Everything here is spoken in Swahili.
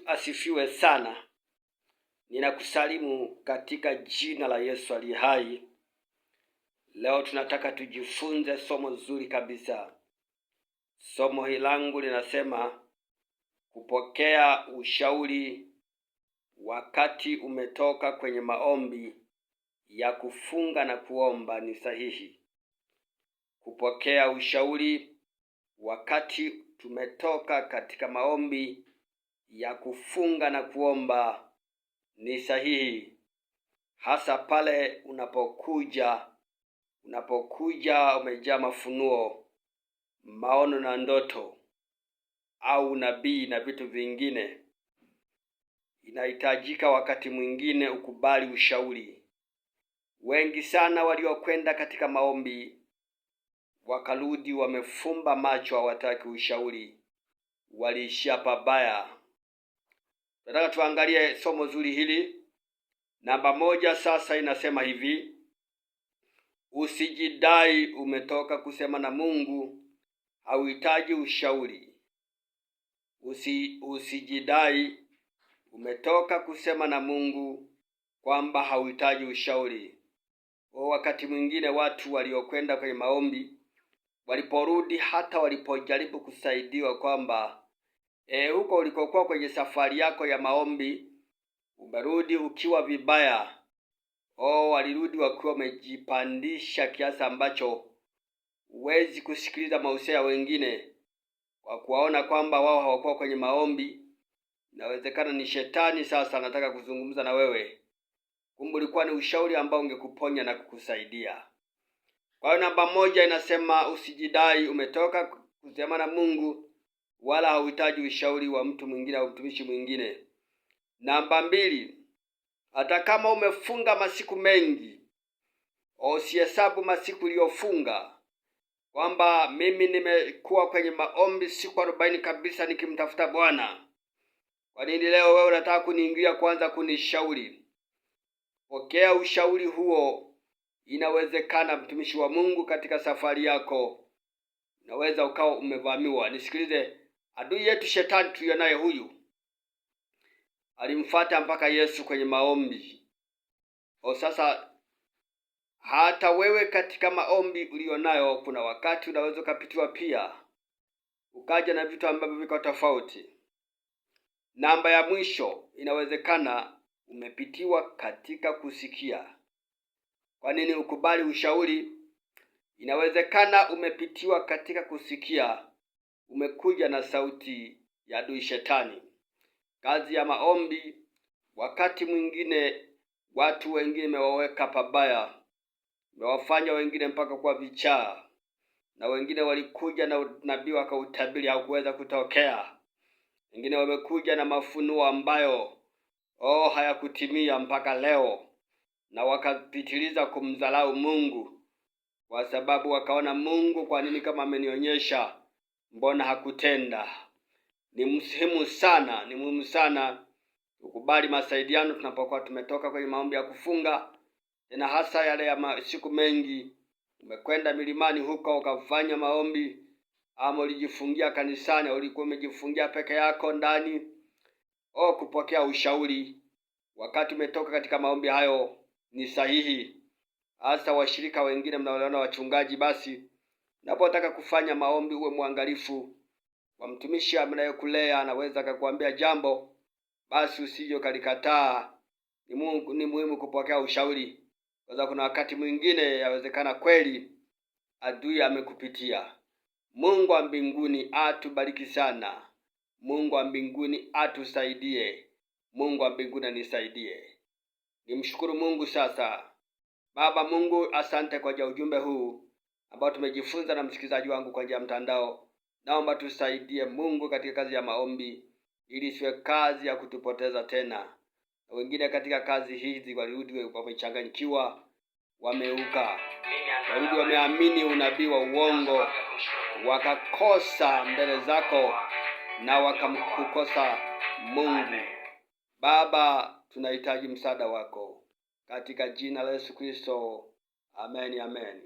Asifiwe sana. Ninakusalimu katika jina la Yesu aliye hai. Leo tunataka tujifunze somo zuri kabisa. Somo hili langu linasema kupokea ushauri wakati umetoka kwenye maombi ya kufunga na kuomba ni sahihi. Kupokea ushauri wakati tumetoka katika maombi ya kufunga na kuomba ni sahihi, hasa pale unapokuja umejaa mafunuo, maono na ndoto au nabii na vitu vingine. Inahitajika wakati mwingine ukubali ushauri. Wengi sana waliokwenda katika maombi wakarudi wamefumba macho, hawataki ushauri, waliishia pabaya. Nataka tuangalie somo zuri hili. Namba moja sasa inasema hivi: usijidai umetoka kusema na Mungu, hauhitaji ushauri. Usijidai umetoka kusema na Mungu kwamba hauhitaji ushauri. Wakati mwingine watu waliokwenda kwenye maombi waliporudi, hata walipojaribu kusaidiwa kwamba huko ulikokuwa kwenye safari yako ya maombi umerudi ukiwa vibaya. Walirudi wakiwa wamejipandisha kiasi ambacho huwezi kusikiliza mausia ya wengine kwa kuwaona kwamba wao hawakuwa kwenye maombi. Inawezekana ni shetani sasa anataka kuzungumza na wewe, kumbe ulikuwa ni ushauri ambao ungekuponya na kukusaidia. Kwa hiyo namba moja inasema usijidai umetoka kusema na Mungu wala hauhitaji ushauri wa mtu mwingine au mtumishi mwingine. Namba mbili, hata kama umefunga masiku mengi, usihesabu masiku uliyofunga kwamba mimi nimekuwa kwenye maombi siku 40 kabisa nikimtafuta Bwana. Kwa nini leo wewe unataka kuniingia kwanza kunishauri? Pokea ushauri huo. Inawezekana mtumishi wa Mungu, katika safari yako unaweza ukawa umevamiwa. Nisikilize, adui yetu shetani tuliyonaye huyu alimfuata mpaka Yesu kwenye maombi. O, sasa hata wewe katika maombi ulionayo, kuna wakati unaweza ukapitiwa pia ukaja na vitu ambavyo viko tofauti. Namba ya mwisho, inawezekana umepitiwa katika kusikia. Kwa nini ukubali ushauri? Inawezekana umepitiwa katika kusikia, umekuja na sauti ya adui shetani. Kazi ya maombi, wakati mwingine watu wengine imewaweka pabaya, imewafanya wengine mpaka kuwa vichaa, na wengine walikuja na unabii wakautabiri haukuweza kutokea. Wengine wamekuja na mafunuo ambayo hayakutimia mpaka leo, na wakapitiliza kumdharau Mungu kwa sababu wakaona Mungu, kwa nini kama amenionyesha, mbona hakutenda? Ni muhimu sana, ni muhimu sana ukubali masaidiano tunapokuwa tumetoka kwenye maombi ya kufunga, tena hasa yale ya masiku mengi. Umekwenda milimani huko ukafanya maombi, ama ulijifungia kanisani, ulikuwa umejifungia peke yako ndani, kupokea ushauri wakati umetoka katika maombi hayo ni sahihi. Hasa washirika wengine mnaoona wachungaji, basi unapotaka kufanya maombi uwe mwangalifu kwa mtumishi mnayekulea, anaweza akakwambia jambo, basi usije ukalikataa. Ni muhimu kupokea ushauri, kwa kuna wakati mwingine yawezekana kweli adui amekupitia. Mungu wa mbinguni atubariki sana. Mungu wa mbinguni atusaidie. Mungu wa mbinguni anisaidie. Nimshukuru Mungu sasa. Baba Mungu, asante kwa ajili ya ujumbe huu ambao tumejifunza na msikilizaji wangu kwa njia ya mtandao. Naomba tusaidie Mungu katika kazi ya maombi, ili isiwe kazi ya kutupoteza tena. Na wengine katika kazi hizi walirudi wamechanganyikiwa, wameuka, walirudi wameamini unabii wa uongo, wakakosa mbele zako na wakamkukosa Mungu. Baba, tunahitaji msaada wako katika jina la Yesu Kristo, amen, amen.